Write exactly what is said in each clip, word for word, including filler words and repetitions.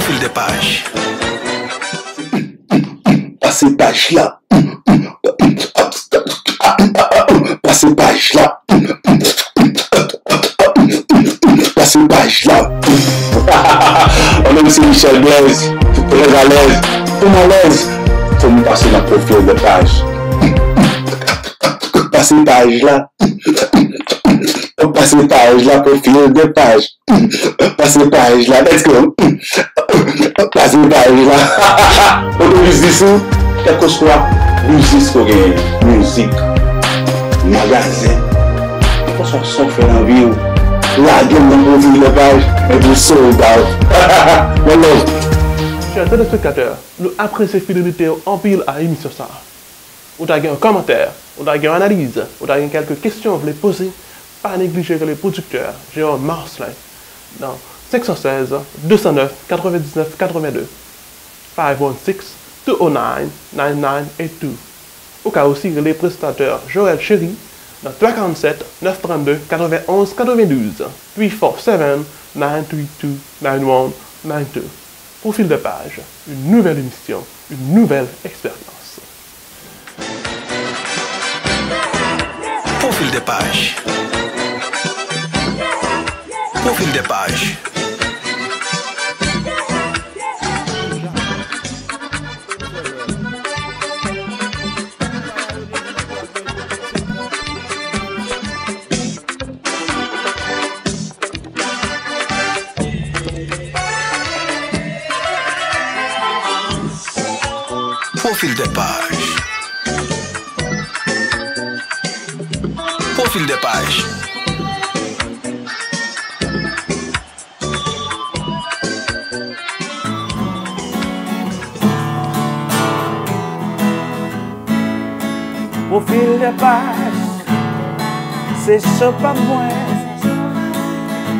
Pwofil de paj. Pase paj la. Pase paj la. Pase paj la. Mwen menm se Michel Blaise, trè alèz. Pou m alèz, fò m pase nan pwofil de paj. Pase paj la. Pase paj la, pwofil de paj. Pase paj la, let's go. Pase paj la. Oto biznis ou, kèlkeswa biznis ke w genyen, mizik, magazen, kèlkeswa sa w fè nan vi w, lage l nan pwofil de paj, epi w sold out. One love. Chè telespektatè, nou apresye fidelite w anpil a emisyon sa a. Ou ta gen yon kòmantè, ou ta gen yon analiz, ou ta gen kèlke kesyon w vle poze, pa neglije rele pwodiktè Jérôme Marcelin nan senk san sèz, de san nèf, katrèvendiznèf, katrèvendè, five one six, two oh nine, nine nine eight two. Ou ka osi rele prestatè Joël Chéry nan twa karannset, nèf trannde, katrevenonz, katrevendouz, three four seven, nine three two, nine one nine two. Profil de paj, une nouvelle émission, une nouvelle expérience. Profil de paj. Profil de paj. Profil de paj. Profil de paj. Profil de paj, se cho pa mwen.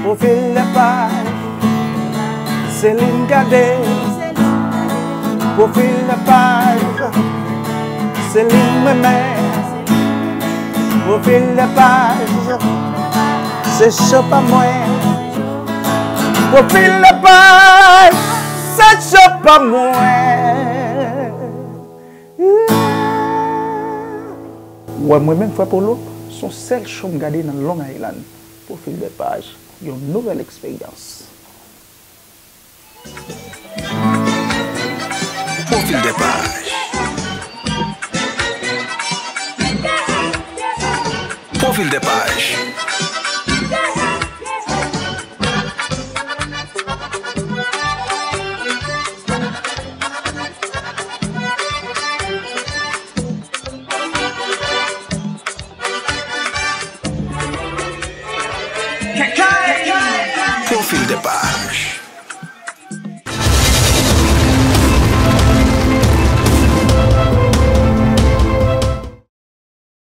Profil de paj, se li m gade. Profil de paj, se li m renmen. Profil de paj, se cho pa mwen. Profil de paj, se cho pa mwen. Ou wè mwen menm, frè Polo, se yon sèl cho m gade nan Long Island. Profil de paj, yon nouvèl eksperyans. Profil de paj. Profil de paj.